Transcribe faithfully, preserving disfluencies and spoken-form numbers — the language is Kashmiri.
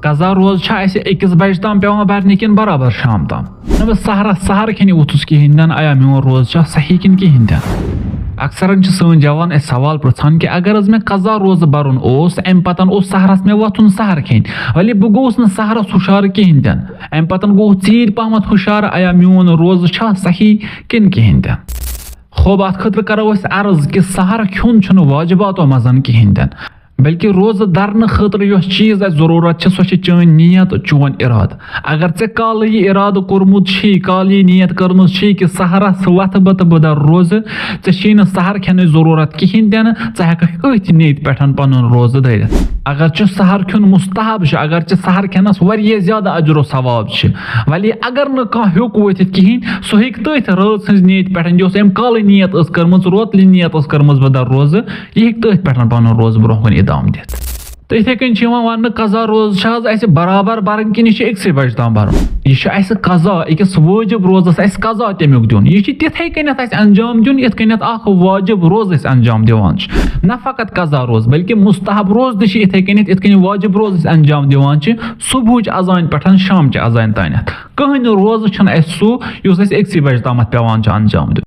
قضا روزٕ چھا اَسہِ أکِس بجہِ تام پٮ۪وان برنہِ کِنہٕ برابر شام تام؟ نہ بہٕ سحرس سحر کھٮ۪نہِ ووٚتھُس کِہیٖنۍ تہِ نہٕ، آیا میون روزٕ چھا صحیح کِنہٕ کِہیٖنۍ تہِ نہٕ؟ اکثرن چھِ سٲنۍ جوان اَسہِ سوال پرژھان کہِ اگر حظ مےٚ قضا روزٕ برُن اوس، اَمہِ پتن اوس سحرس مےٚ وۄتھُن سحر کھٮ۪نہِ، ولی بہٕ گوٚوُس نہٕ سحرس ہُشار کِہیٖنۍ تہِ نہٕ۔ اَمہِ پتن گوٚو ژیٖرۍ پہمتھ ہُشار، آیا میون روزٕ چھا صحیح کِنہٕ کِہیٖنۍ تہِ نہٕ؟ خوب، اتھ خٲطرٕ کرو أسۍ عرض کہِ سحر کھیوٚن چھُنہٕ واجباتو منٛز کِہیٖنۍ تہِ نہٕ، بلکہِ روزٕ درنہٕ خٲطرٕ یۄس چیٖز اَسہِ ضروٗرت چھِ، سۄ چھِ چٲنۍ نیت، چون اِرادٕ۔ اگر ژےٚ کالہٕ یہِ اِرادٕ کوٚرمُت چھی، کالہٕ یہِ نیت کٔرمٕژ چھی کہِ سحرس وۄتھٕ بہٕ تہٕ بہٕ دَرٕ روزٕ، ژےٚ چھی نہٕ سحر کھٮ۪نٕچ ضروٗرت کِہیٖنۍ تہِ نہٕ، ژٕ ہٮ۪ککھ أتھۍ نیتہِ پٮ۪ٹھ پَنُن روزٕ دٔرِتھ۔ اگر ژےٚ سحر کھیوٚن مستحب چھُ، اگر ژےٚ سحر کھٮ۪نَس واریاہ زیادٕ اجر و ثواب چھِ، ولی اگر نہٕ کانٛہہ ہیوٚک وٲتِتھ کِہیٖنۍ، سُہ ہیٚکہِ تٔتھۍ رٲژ ہٕنٛز نیتہِ پٮ۪ٹھ، یۄس أمۍ کالٕے نیت ٲس کٔرمٕژ، روتلہِ نیت ٲس کٔرمٕژ بہٕ دَرٕ روزٕ، یہِ ہیٚکہِ تٔتھۍ پٮ۪ٹھ پَنُن روزٕ برونٛہہ کُن اِدام دِتھ۔ تہٕ یِتھَے کٔنۍ چھِ یِوان وَننہٕ، قضا روزٕ چھا حظ اَسہِ برابر بَرٕنۍ کِنہٕ یہِ چھِ أکسٕے بَجہِ تام بَرُن؟ یہِ چھُ اَسہِ قضا، أکِس وٲجِب روزَس اَسہِ قضا تَمیُک دیُن۔ یہِ چھِ تِتھَے کٔنٮ۪تھ اَسہِ انجام دیُن، یِتھ کٔنٮ۪تھ اَکھ وٲجِب روزٕ أسۍ انجام دِوان چھِ۔ نہ فقط قضا روزٕ، بلکہِ مستحب روزٕ تہِ چھِ یِتھَے کٔنٮ۪تھ، یِتھ کٔنۍ وٲجِب روزٕ أسۍ انجام دِوان چھِ صُبحٕچ اذانہِ پٮ۪ٹھ شامچہِ اذانہِ تانٮ۪تھ۔ کٕہٕنۍ روزٕ چھُنہٕ اَسہِ سُہ، یُس اَسہِ أکسٕے بَجہِ تامَتھ پٮ۪وان چھُ انجام دیُن۔